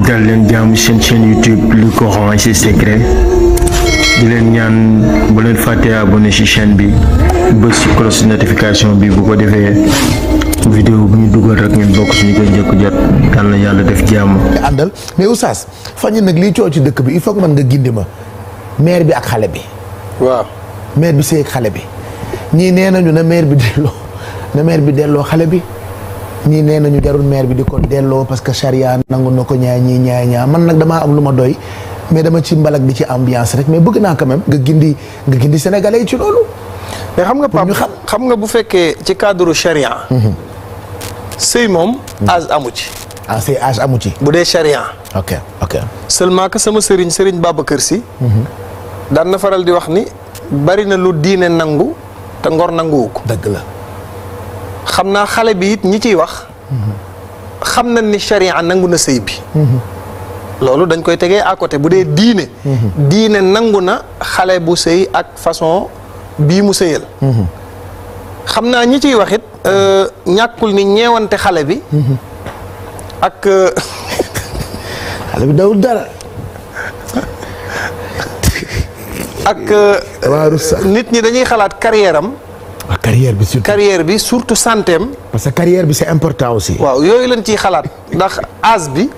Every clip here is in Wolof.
dal leen jaamu seen chaîne YouTube Le Coran et ses secrets di leen ñaan bu leen fàtte abonné ci chaîne bi bës ci cloche notification bi bu ko defee vidéo bu ñu dugal rek ngeen bokk suñu koy njëkk jot yal na yàlla def jàmm. àndal mais Oustaz fan yi nag lii coow ci dëkk bi il faut que man nga gindi ma maire bi ak xale bi. waaw maire bi sëy ak xale bi ñii nee nañu na maire bi delloo xale bi ñii nee nañu jarul maire bi di ko delloo parce que charia nangu na ko ñaa man nag damaa am lu ma doy mais dama ci mbalak di ci ambiance rek mais bëgg naa quand même nga gindi sénégalais yi ci loolu. mais xam nga Pape xam nga bu fekkee ci cadre charia. sëy moom âge amu ci. ah sëy âge amu ci. bu dee charia. ok seulement que sama sëriñ Babacar Sy. daan na faral di wax ni bari na lu diine nangu te ngor nanguwu ko. dëgg la. xam naa xale bi it ñi ciy wax. xam nañ ni charia nangu na sëy bi. loolu dañ koy tegee à côté bu dee diine. diine nangu na xale bu sëy ak façon bii mu sëyal. xam naa ñi ciy wax it ñàkkul ni ñeewante xale bi. ak. xale bi dawul dara. ak nit ñi dañuy xalaat carrière am. carrière bi surtout santé am. parce que carrière bi c'est important aussi. waaw yooyu lañ ciy xalaat ndax âge bi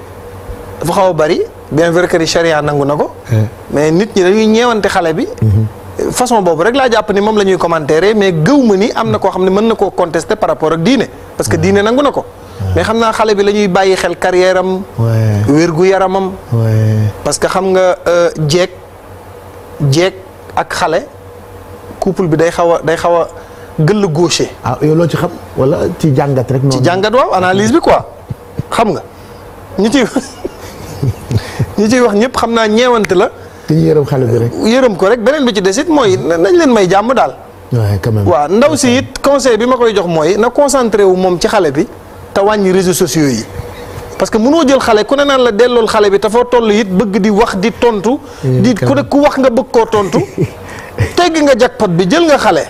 dafa xaw a bari bien vrai que charia nangu na ko. mais nit ñi dañuy ñeewante xale bi. façon boobu rek laa jàpp ni moom la ñuy commenter mais gëw ma ni am na koo xam ne mën na koo contester par rapport ak diine. parce que diine nangu na ko. mais xam naa xale bi la ñuy bàyyi xel carrière am. wér gu yaramam. parce que xam nga jeeg ak xale couple bi day xaw a gëll gaucher. ah yow loo ci xam wala ci jàngat rek. ci jàngat waaw analyse bi quoi xam nga ñi ciy wax ñëpp xam naa ñeewante la. te ñu yërëm xale bi rek. yërëm ko rek beneen bi ci des it mooy nañ leen may jàmm daal. waaw quand même. waaw ndaw si it conseil bi ma koy jox mooy na concentré wu moom ci xale bi te wàññi réseaux sociaux yi. parce que mënoo jël xale ku ne naan la dellool xale bi te foo toll it bëgg di wax di tontu. di ku wax nga bëgg koo tontu. tegg nga jackpot bi jël nga xale.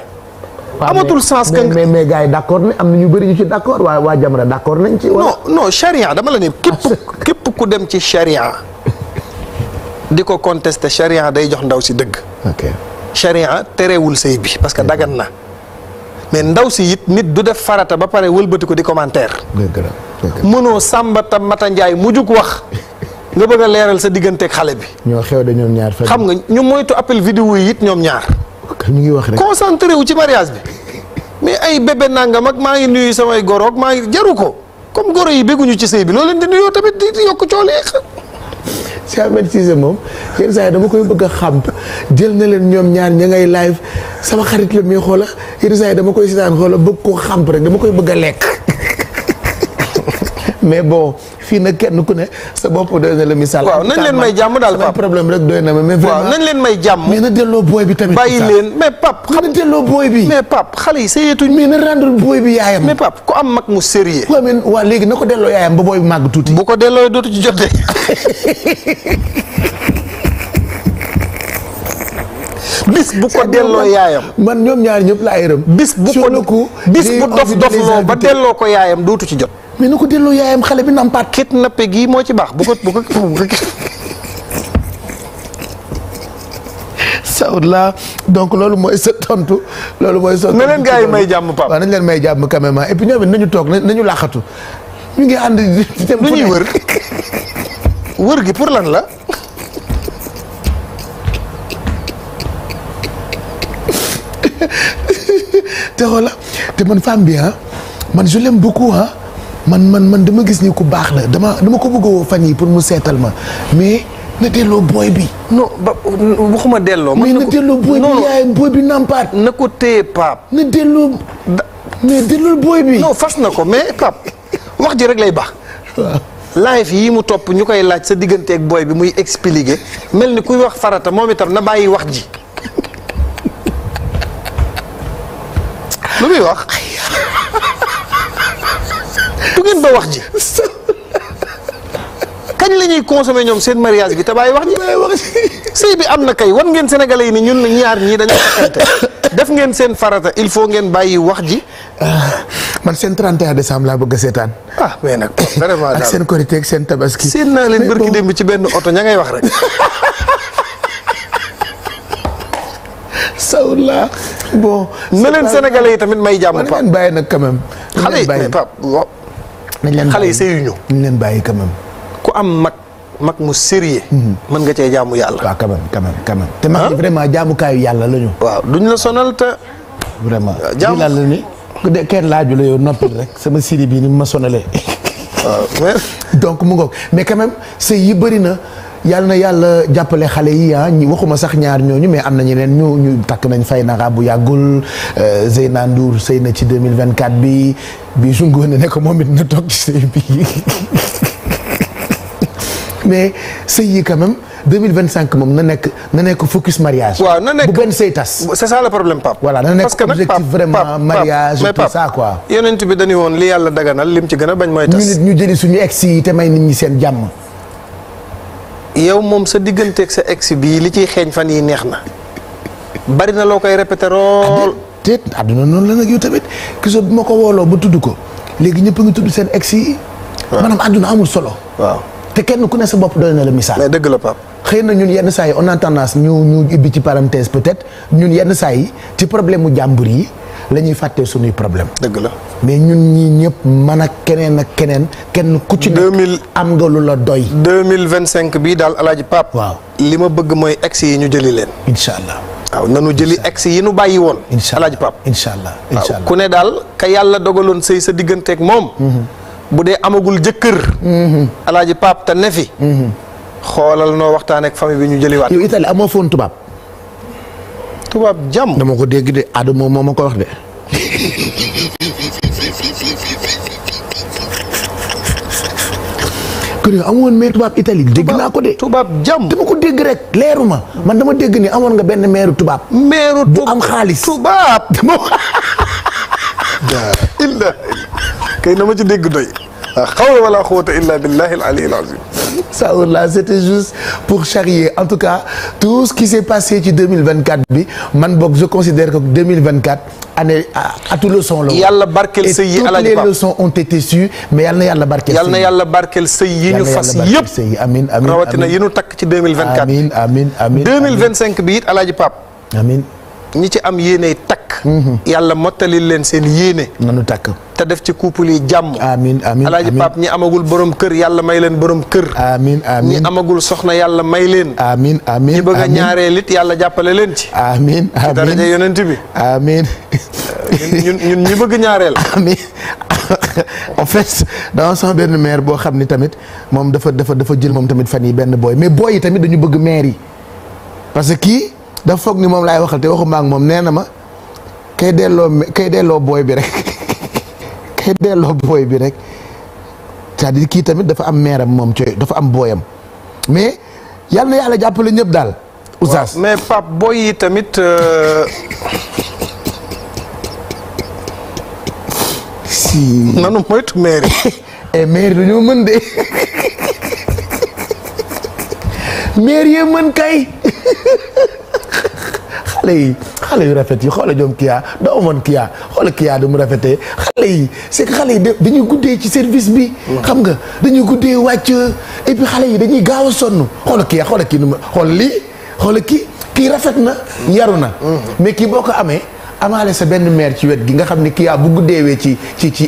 amatul sens que mais gars yi d'accord ne am na ñu bëri ñu ci d'accord waa Jamra d'accord nañ ci. non charia dama la ne képp ku dem ci charia di ko contester charia day jox ndaw si dëgg. ok charia terewul sëy bi parce que dagan na mais ndaw si it nit du def farata ba pare wëlbati ko di commentaire. mënoo Sambata Mata Njaay mujjug wax nga bëgg a leeral sa digganteeg xale bi. ñoo xew de ñoom ñaar. xam nga ñu moytu appel vidéo yi it ñoom ñaar. ñu ngi wax rek concentré wu ci mariage bi mais ay bébé nangam ak maa ngi nuyu samay goroog maa ngi jaru ko comme goro yi bégguñu ci sëy bi loolu leen di nuyoo tamit di yokk coolee. Cheikh Ahmed Cissé moom yenn saa yi dama koy bëgg a xam jël na leen ñoom ñaar ña ngay live sama xarit la muy xoola yenn saa yi dama koy seetaan xoola bëgg koo xam rek dama koy bëgg a lekk mais bon fii nag kenn ku ne sa bopp doy na la misaal. waaw nañ leen may jàmm daal Pape problème rek doy na ma mais vraiment waaw nañ leen may jàmm. mais na delloo booy bi tamit. bàyyi leen mais Pape. xam na delloo booy bi. mais Pape xale yi sëyeetuñ. mais na rendre booy bi yaayam. mais Pape ku am mag mu sérieux. waaw mais waa léegi na ko delloo yaayam ba booy bi màgg tuuti. bu ko delloo dootu ci jotee. bis bu ko delloo yaayam. man ñoom ñaar ñëpp laa yërëm. bis bu dof-dofloo ba delloo ko yaayam dootu ci jot. mais na ko delloo yaayam xale bi nampaat. kidnappé gii moo ci baax bu ko. Saoudla donc loolu mooy sa tontu. loolu mooy sa tontu na leen gars yi may jàmm Pape. waaw nañ leen may jàmm quand même et puis ñoom it nañu toog nañu laaxatu ñu ngi ànd di dem. lu ñuy wër wër gi pour lan la. te xoola te man femme bi man je l'aime beaucoup man dama gis ni ku baax la dama ko bëgg woo fan yi pour mu seetal ma mais na delloo booy bi. non ba waxuma delloo. mais na delloo booy bi yaayam booy bi nampaat. na ko téye Pape. na delloo. mais delloo booy bi. non fas na ko mais Pape wax ji rek lay baax. waaw. live yi mu topp ñu koy laaj sa digganteeg booy bi muy expliquer mel ni kuy wax farata moom itam na bàyyi wax ji. lu muy wax du ngeen ba wax ji kañ la ñuy consommer ñoom seen mariage bi te bàyyi wax ji. sëy bi am na kay wan ngeen sénégalais yi ni ñun ñaar ñii dañoo takkante def ngeen seen farata il faut ngeen bàyyi wax ji. man seen 31 décembre laa bëgg a seetaan. ah mais nag vraiment ak seen korité ak seen tabaski. seen naa leen barki démb ci benn oto ña ngay wax rek. sawla bon. na leen sénégalais yi tamit may jàmm Pape. nañ leen bàyyi nag quand même. xale yi mais Pape nañ leen xale yi sëyuñu. nañ leen bàyyi quand même. ku am mag mu sérieux. mën nga cee jaamu yàlla. waaw quand même. te mag yi vraiment jaamukaayu yàlla la ñu. waaw duñ la sonal te. vraiment jaamu la ni. ku de kenn laaju la yow noppi rek sama siri bii ni ma sonalee. waaw mais. donc mu ngoog mais quand même sëy yi bëri na. yàlla na yàlla jàppale xale yi ñi waxuma sax ñaar ñooñu mais am na ñeneen ñu takk nañ fay nara bu yàggul Zeyna Ndour sëy na ci 2024 bi su ngoone ne ko moom it na toog ci sëy bi mais sëy yi quand même 2025 moom na nekk focus mariage. waaw na nekk bu benn sëy tas. c'est ça le problème Pape. voilà na nekk objectif vraiment mariage tout ça quoi. yonent bi dañu woon li yàlla daganal lim ci gën a bañ mooy tas. ñu nit ñu jëli suñu ex yi te may nit ñi seen jàmm. yow moom sa digganteeg sa ex bii li ciy xeeñ fan yi neex na bari na loo koy répété lool. te àdduna noonu la nag yow tamit gisoo bi ma ko wooloo ba tudd ko léegi ñëpp a ngi tudd seen ex yi. maanaam àdduna amul solo. waaw te kenn ku ne sa bopp doy na la misaal. mais dëgg la Pape. xëy na ñun yenn saa yi on a tendance ñu ibbi ci parenthèse peut-être ñun yenn saa yi ci problème mu jàmbur yi la ñuy fàttee suñuy problème. dëgg la mais ñun ñii ñëpp man ak keneen kenn ku ci nekk am nga lu la doy. 2025 bii daal Alaaji Pape. waaw li ma bëgg mooy ex yi ñu jëli leen. incha allah. waaw nanu jëli ex yi nu bàyyi woon. incha allah Alaaji Pape. incha allah waaw ku ne daal ka yàlla dogaloon sëy sa digganteeg moom. bu dee amagul jëkkër. Alaaji Pape te ne fi. xoolal noo waxtaan ak famille bi ñu jëliwaat. yow Italie amoo foon tubaab. tubaab jàmm. dama ko dégg de Adama moo ma ko wax de. kon yow amoon mais tubaab Italie dégg naa ko de. tubaab jàmm. dama ko dégg rek leeru ma man dama dégg ni amoon nga benn meeru tubaab. meeru bu am xaalis tubaab. illa kay na ma ci dégg doy. xawla wala quwwata illa billahi al-ali al-azim. ça là c'était juste pour charrier en tout cas tout ce qui s'est passé ci 2024 bi man boog je considère que 2024 année atu leçon la. yàlla barkeel sëy yi Alaaji Pape et toutes les leçons ont été sues mais yal na yàlla barkeel. yal na yàlla barkeel sëy yi ñu fas yëpp. amiin amiin rawatina yi ñu takk ci 2024. amiin amiin amiin 2025 bi it Alaaji Pape. amiin. ñi ci am yéeney takk. yàlla mottali leen seen yéene. nanu takk. te def ci couple yi jàmm. amiin amiin Alaaji Pape ñi amagul borom kër yàlla may leen borom kër. amiin amiin ñi amagul soxna yàlla may leen. amiin amiin ñi bëgg a ñaareel it yàlla jàppale leen ci. amiin amiin ci daraja yonent bi. amiin. ñun ñi bëgg ñaareel. amiin en fait dama sama benn maire boo xam ni tamit moom dafa jël moom tamit fan yi benn booy mais booy yi tamit dañu bëgg maire yi parce que kii dafa foog ni moom laay waxal te waxuma ak moom nee na ma kay delloo booy bi rek kay delloo booy bi rek c'est-à-dire kii tamit dafa am maire am moom cooy dafa am booyam mais yal na yàlla jàppale ñëpp daal. oustaz mais Pape booy yi tamit. si nanu moytu maire yi. et maire dañoo mën de maire yee mën kay. xale yu rafet yi xoola ñoom Kia doo amoon Kia xoola Kia du mu rafetee xale yi c'est que xale yi dañuy guddee ci service bi. xam nga dañuy guddee wàcc et puis xale yi dañuy gaaw a sonn xoola Kia xoola kii nu ma xool lii xoola kii rafet na yaru na. mais kii boo ko amee amaale sa benn maire ci wet gi nga xam ne Kia bu guddeewee ci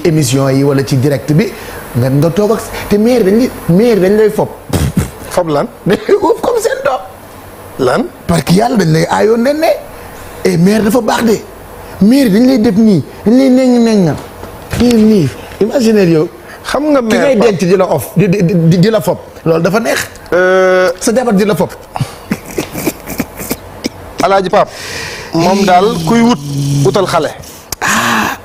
émission yi wala ci direct bi nga toog ak te maire dañ lay fob. fob lan. dañ lay fob comme seen doom. lan. parce que yàlla dañ lay aayoon ne et maire dafa baax de maire dañ lay def nii dañ lay neñ nii imaginer yow. xam nga maire ki ngay denc di la off di la fob loolu dafa neex. sa jabar di la fob. Alaaji Pape moom daal kuy wutal xale.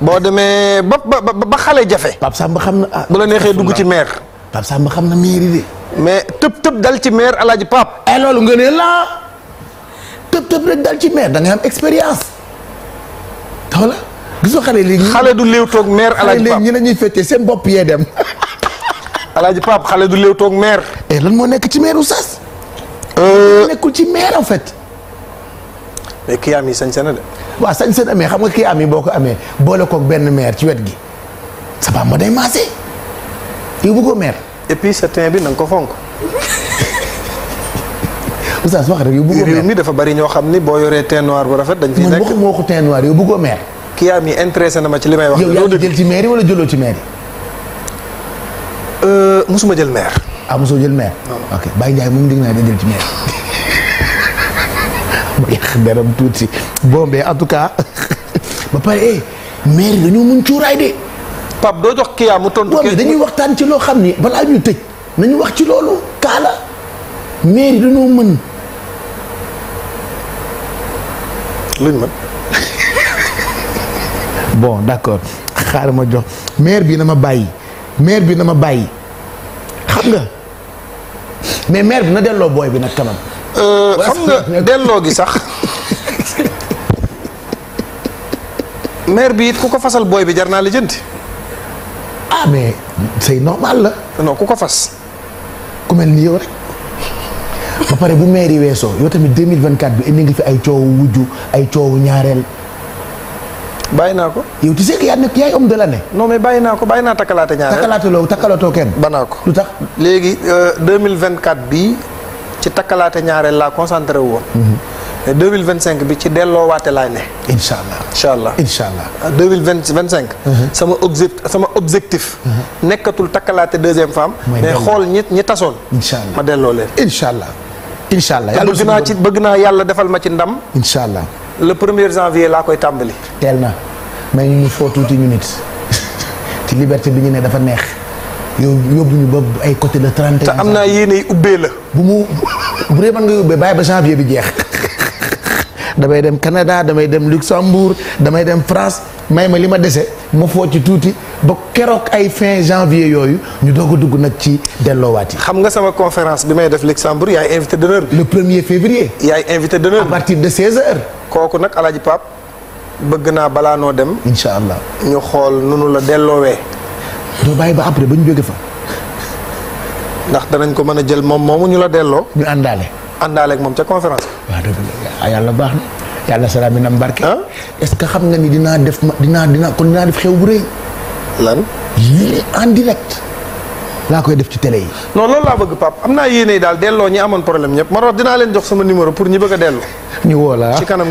boo demee ba xale jafe. Pape Samba xam na bu la neexee dugg ci maire. Pape Samba xam na maire yi de. mais tëb dal ci maire Alaaji Pape. loolu nga ne la tëb rek dal ci maire da ngay am expérience. voilà gisoo xale léegi. xale du léew toog maire Alaaji Pape ñi ne ñuy fekkee seen bopp yee dem. Alaaji Pape xale du léew toog maire. lan moo nekk ci maire oustaz. nekkul ci maire en fait. mais kii am yi sañ-sañ na de. waaw sañ-sañ amee xam nga kii am yi boo ko amee boole koog benn maire ci wet gi. sa papa ma day maase yow bëggoo meer. et puis sa teint bi na nga ko fonk. oustaz wax rek yow bëggoo meer réew mi dafa bari ñoo xam ni boo yoree teint noir bu rafet dañ fiy nekk. man waxuma waxu teint noir yow bëggoo meer. kii yaa mi intéressé na ma ci li may wax. yow yaa ngi jël ci meer yi wala jëloo ci meer yi. musuma jël meer. ah mosoo jël meer. ok Baye Ndiaye moom dégg naa da jël ci meer. ma yàq deram tuuti bon mais en tout cas ba pare meer yi dañoo mun cuuraay de. Pape doo jox kii yaa mu tontu. waaw dañuy waxtaan ci loo xam ni balaa ñu tëj nañu wax ci loolu kaala meer yi dañoo mën. luñ mën. bon d'accord xaaral ma jox maire bi na ma bàyyi maire bi na ma bàyyi xam nga mais maire bi na delloo booy bi nag quand même. xam nga delloo gi sax. maire bi it ku ko fasal booy bi jar naa lijjanti. ah mais c'est normal la. non ku ko fas. ku mel ni yow rek. ba pare bu maire yi weesoo yow tamit 2024 bi indi nga fi ay coowu wujju ay coowu ñaareel. bàyyi naa ko. yow tu sais que yaa nekk yaay homme de l'année. non mais bàyyi naa ko bàyyi naa takkalaate ñaareel. takkalaatoo kenn. banaa ko lu tax. léegi 2024 bii ci takkalaate ñaareel laa concentré wu woon. mais 2025 bi ci delloo waate laay ne. incha allah incha allah incha allah. 2025. sama objectif. nekkatul takkalaate deuxième femme. mais xool ñi tasoon. incha allah ma delloo leen. incha allah. incha allah bëgg naa yàlla defal ma ci ndam. incha allah. le 1er janvier laa koy tàmbali. teel na mais ñu foo tuuti ñu nit ci liberté bi ñu ne dafa neex yow yóbbu ñu ba ay côté le 31. te am naa yéene yi ubbee la. bu dee mën nga yóbbee bàyyi ba janvier bi jeex damay dem Canada damay dem Luxembourg damay dem France may ma li ma dese ma foo ci tuuti ba keroog ay fin janvier yooyu ñu doog a dugg nag ci delloowaat yi. xam nga sama conférence bi may def Luxembourg yaay invité d'honneur bi. le 1er février. yaay invité d'honneur à partir de 16h. kooku nag Alaaji Pape bëgg naa balaa noo dem. incha allah ñu xool nunu la delloowee. doo bàyyi ba après ba ñu jóge fa. ndax danañ ko mën a jël moom moomu ñu la delloo. ñu àndaale. àndaale ak moom ca conférence. waaw dëgg la yàlla baax na yàlla salaam mi na mbarke. est-ce que xam nga ni dinaa def xew bu rëy. lan. yii en direct. laa koy def ci télé yi. non loolu laa bëgg Pape am naa yéene yi daal delloo ñi amoon problème ñëpp moo tax dinaa leen jox sama numéro pour ñi bëgg a delloo. ñu woo la ci kanam.